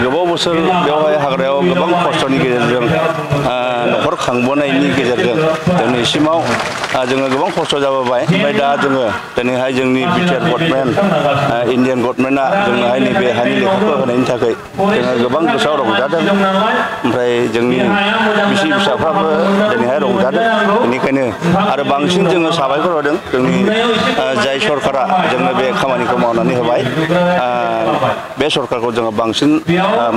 गोबाव बोसोर बेवहाय हाग्रायाव गोबां खस्थ'नि गेजेरजों न'खर खांबोनायनि गेजेरजों दिनैसिमाव जोङो गोबां खस्थ' जाबोबाय। ओमफ्राय दा जोङो दिनैहाय जोंनि बिटिआर गभर्नमेन्ट इन्डियान गभर्नमेन्टआ जोंनोहाय नैबे हानि लेखाखौ होनायनि थाखाय जोङो गोबां गोसोआव रंजादों। ओमफ्राय जोंनि बिसि फिसाफ्राबो दिनैहाय रंजादों। बेनिखायनो आरो बांसिन जोङो साबायखर होदों जोंनि जाय सरकारा जोंनो बे खामानिखौ मावनानै होबाय। बे सरकारखौ जोङो बांसिन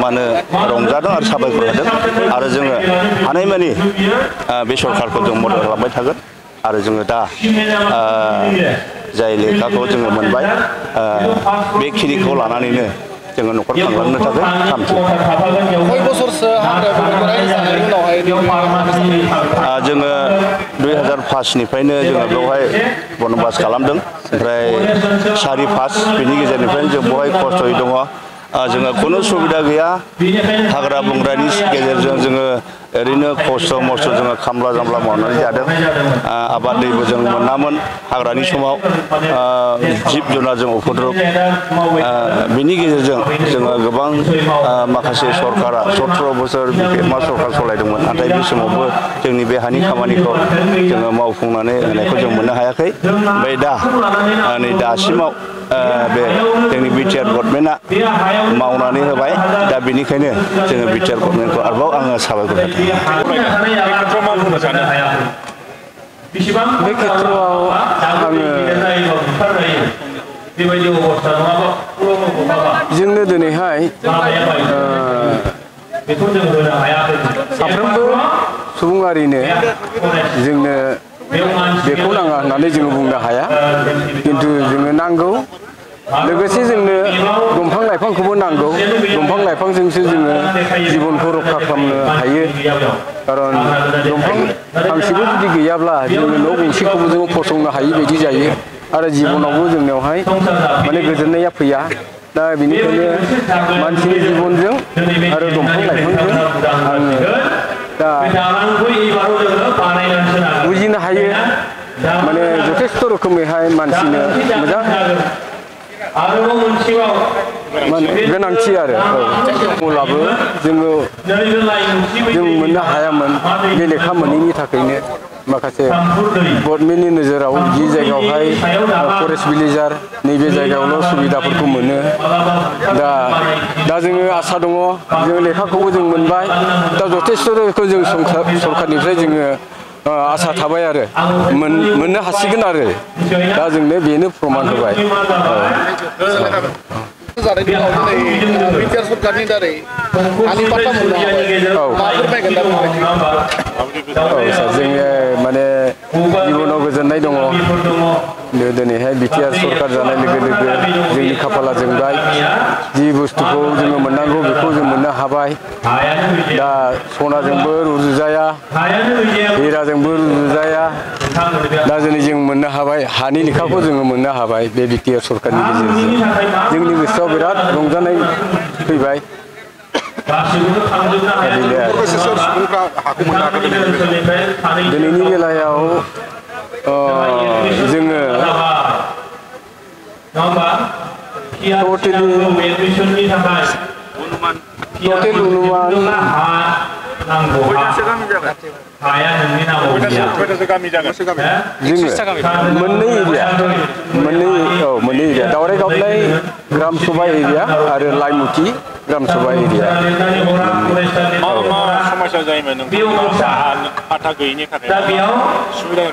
मा होनो रंजादों आरो साबायखर होदों आरो जोङो हानायमानि बे सरकारखौ जों मदद खालामबाय थागोन आरो जोङो दा जाय लेखाखौ जोङो मोनबाय बेखिनिखौ लानानैनो जोङो न'खर खांलांनो थाखाय थांखि। जोङो 2005निफ्रायनो जोङो बेवहाय बनबास खालामदों। ओमफ्राय 4-5 बेनि गेजेरनिफ्रायनो जों बेवहाय खस्थ'यै दङ। जोङो खुनु सुबिदा गैया। हाग्रा बंग्रानि गेजेरजों जोङो ओरैनो खस्थ' मस्थ' जोङो खामला जामला मावनानै जादों। आबाद दैबो जों मोनामोन हाग्रानि समाव जिब जुनारजों उपद्रब। बिनि गेजेरजों जोङो गोबां माखासे सरकारा 17 बोसोर मा सरकार सालायदोंमोन। नाथाय बे समावबो जोंनि बे हानि खामानिखौ जोङो मावफुंनानै होनायखौ जों मोननो हायाखै। ओमफ्राय दा नै दासिमाव बे जोंनि बिटिआर गभर्नमेन्टआ मावनानै होबाय। दा बेनिखायनो जोङो बिटिआर गभर्नमेन्टखौ आरोबाव आङो साबायखर होदों। बे खेत्रआव आङो जोंनो दिनैहाय साफ्रोमबो सुबुंआरिनो जोंनो बेखौ नाङा होननानै जोङो बुंनो हाया। खिन्थु जोंनो नांगौ। लोगोसे जोंनो दंफां लाइफांखौबो नांगौ। दंफां लाइफांजोंसो जोङो जिबनखौ रक्षा खालामनो हायो। खारन दंफां फांसेबो जुदि गैयाब्ला जोङो न' गंसेखौबो जोङो फसंनो हायि बायदि जायो आरो जिबनावबो जोंनियावहाय माने गोजोननाया फैया। दा बेनिखायनो मानसिनि जिबनजों आरो दंफां लाइफांजों आङो दा बुजिनो हायो माने जथेस्थ' रोखोमैहाय मानसिनो मोजां गोनांथि आरो अब्लाबो जोङो जों मोननो हायामोन बे लेखा मोनैनि थाखायनो। माखासे गभर्नमेन्टनि नोजोराव जि जायगायावहाय फरेस्ट भिलेजार नैबे जायगायावल' सुबिदाफोरखौ मोनो। दा जोङो आसा दङ जों लेखाखौबो जों मोनबाय। दा जथेस्थ' रोखोम जों सरकारनिफ्राय जोङो आसा थाबाय आरो मोननो हासिगोन आरो दा जोंनो बेनो प्रमान होबाय। बिटिआर सरकारनि दारै हानि पाट्टा मोननो हाबाय। माफोर बायगोन दा जोङो माने जिबनाव गोजोननाय दङ। दिनैहाय बिटिआर सरकार जानाय लोगो लोगो जोंनि खाफाला जोंबाय। जि बुस्थुखौ जोङो मोननांगौ बेखौ जों मोननो हाबाय। दा सनाजोंबो रुजुजाया हिराजोंबो रुजुजाया। दा दिनै जों मोननो हाबाय हानि लेखाखौ जोङो मोननो हाबाय बे बिटिआर सरकारनि गेजेरजों। जोंनि गोसोआव बिराद रंजानाय फैबाय। दिनैनि बेलायाव जोङो टटेल अनुमान मोननै एरिया दावराय गावनाय ग्राम सभा एरिया आरो लाइमुथि ग्राम सभा एरिया। समस्या जायोमोन पाट्टा गैयिनि थाखाय सुबिदा